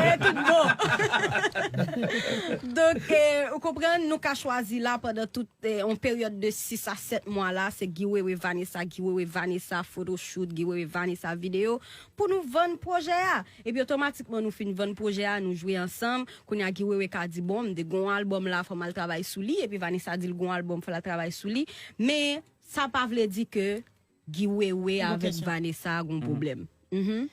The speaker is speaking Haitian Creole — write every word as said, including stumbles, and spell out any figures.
Bagay tout bon. Donk, eh, ou konprann, nou ka chwazi la pandan tout, eh, yon peryòd de sis a sèt mwa la, se Guy Wewe Vanessa, Guy Wewe Vanessa photoshoot, Guy Wewe Vanessa video, pou nou vann pwojè a. Epi otomatikman nou fin vann pwojè a, nou jwe ansanm. Kounye a Guy Wewe ka di, bon, m te gon albòm la, fò m al travay sou li. Epi Vanessa di l gon albòm, fò l al travay sou li. Men sa pa vle di ke Guy Wewe avèk Vanessa gon pwoblèm. Mhm.